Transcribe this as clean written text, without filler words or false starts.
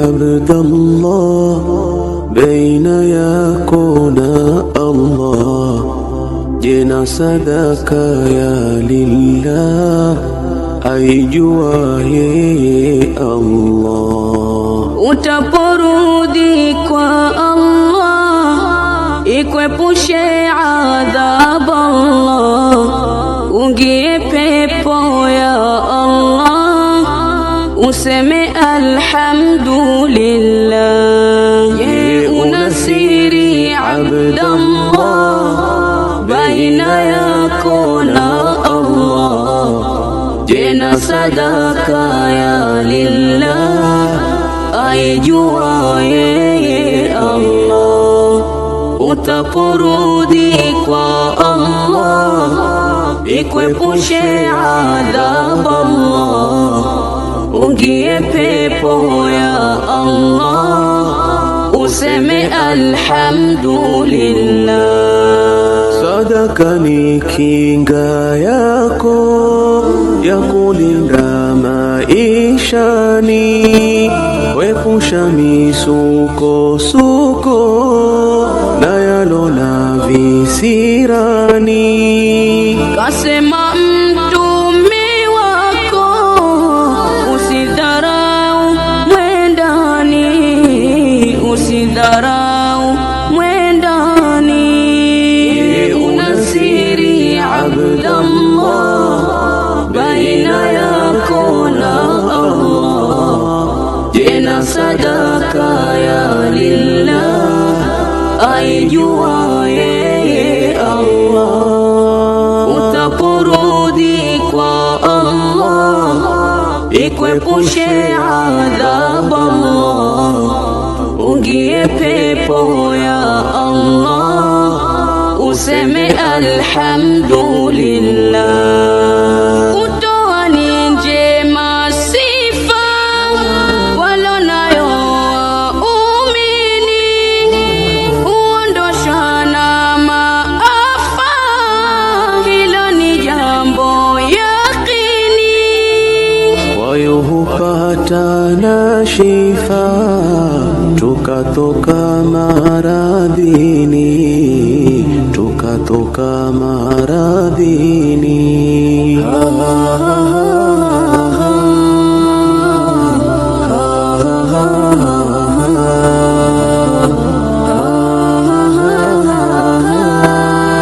Abdallah baina yako na Allah? Je, na sadaka ya lillah aijua yeye Allah? Utaporudi kwa Allah, ikwepushe adhab Allah, ungie pepo ya Allah, useme alhamdulillah. Je, una siri Abdallah baina yako na Allah? Je, na sadaka ya lillah aijua yeye Allah? Utaporudi kwa Allah, ikwepushe adhab Allah, ungie pepo ya Allah, useme alhamdulillah. Sadaka ni kinga yako ya kulinda maishani, wepusha misukosuko na yalona visirani. Kasema mtumi wako, usidharau mwendani, usidharau mwendani. Una siri Abdallah baina yako na Allah? Je, na sadaka ya lillah aijua yeye Allah? Utaporudi kwa Allah, ikwepushe adhab Allah, ungie pepo ya Allah, useme alhamdulillah. Kutoa ni njema sifa walonayo waumini, huondosha na maafa, hilo ni jambo yakini. Kwayo hupata na shifa, tukatoka maradhini, tukatoka maradhini.